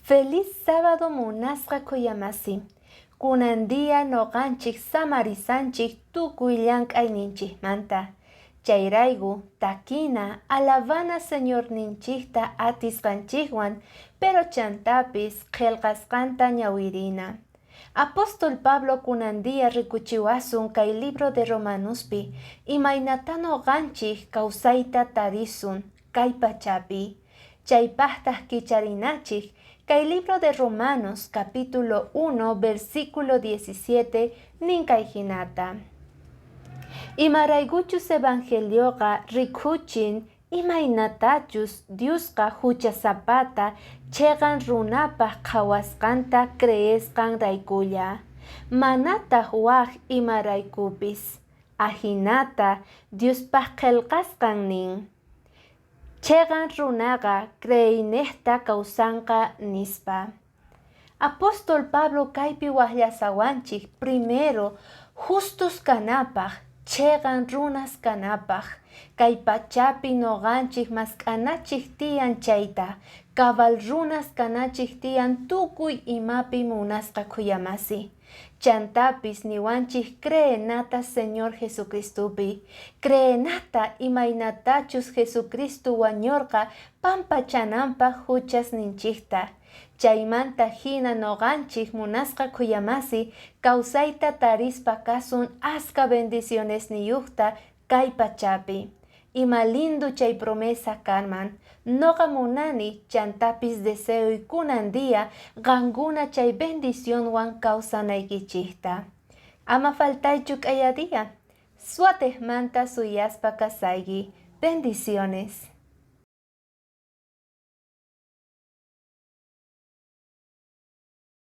Feliz sábado munasqa khuyamasi. Kunan día noqanchik samarisanchik tukuy llank'ayninchikmanta. Chayrayku takina alabana Señorninchikta atisqanchikwan, pero chantapis qhelqasqanta ñawirina. Apóstol Pablo kunan día rikuchiwasun kay libro de Romanospi imaynata noqanchik kawsayta tarisun kay pachapi. Chaypaqtaq kicharinachik kay libro de Romanos capítulo 1 versículo 17 nin kay hinata: Imaraykuchus evangelioqa rikuchin imaynatachus Diosqa huchasapata cheqan runapaq qhawasqanta creesqanraykulla, manataq wak imaraykupis. Ahinata Diospaq qhelqasqan nin: Cheqan runaqa creeyniqta kawsanqa, nispa. Apóstol Pablo kaypi waqllasawanchik primero justos kanapaq, cheqan runas kanapaq, kay pachapi noqanchik mask'anachik tiyan chayta, cabal runas kanachik tiyan tukuy imapi munasqa khuyamasi. Chantapis niwanchik creenata Señor Jesucristopi, creenata imaynatachus Jesucristo wañurqa pampachananpaq huchasninchikta. Chaymanta hina noqanchik munasqa khuyamasi kawsayta tarispa kasun aska bendicionesniyuqta kay pachapi. Ima lindo chay promesa kanman. Noqa munani chantapis deseoy kunan día qankuna chay bendicionwan kawsanaykichikta. Ama faltaychu k'aya día. Suatejmanta suyaspa kasayki. Bendiciones.